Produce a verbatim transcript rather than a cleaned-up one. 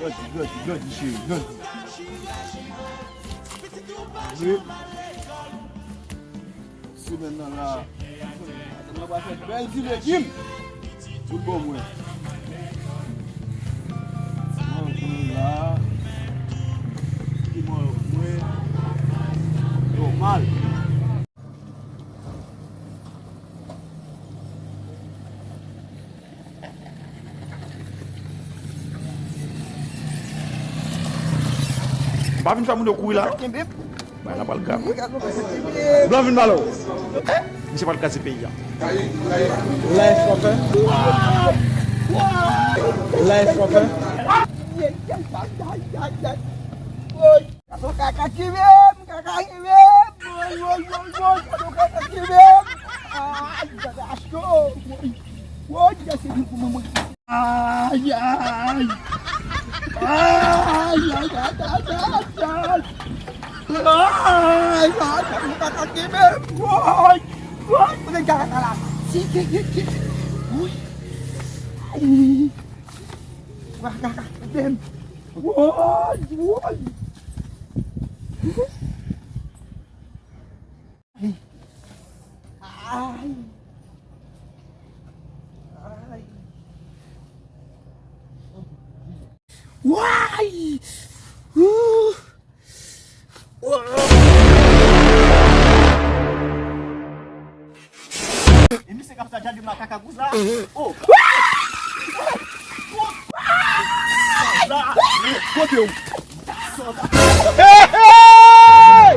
Grandi, grandi, grandi, cheri, grandi. Wi. Semèn nan la. Mwen pral fè bèl ti legim. Tout bon mwen. Mwen la. Ki mwen mwen. Nòmal. M pa vin fè moun yo kouri la. Kenbe. Bagay la pral grav. Blan vin ba l. Misye pral kraze peyi a. Life, papa. Life, papa. Kaka ki menm, kaka ki menm. Woy, woy, woy, woy, kaka ki menm. Ay, kaka cho. Woy, woy, kaka se pou mwen. Ay, ay. Ay, ay, ay, ay, ay, ay. Ay, ay, ay, kaka ki menm. Woy, woy, mwen gen kaka la. Si, si, si, si. Woy. Ay. Kaka ki menm. Woy, woy. Ay. Ay. Ay. Way! Ouh! E misye k ap sa gade makak ak wouz la. Oh! Kote w? Hey, hey!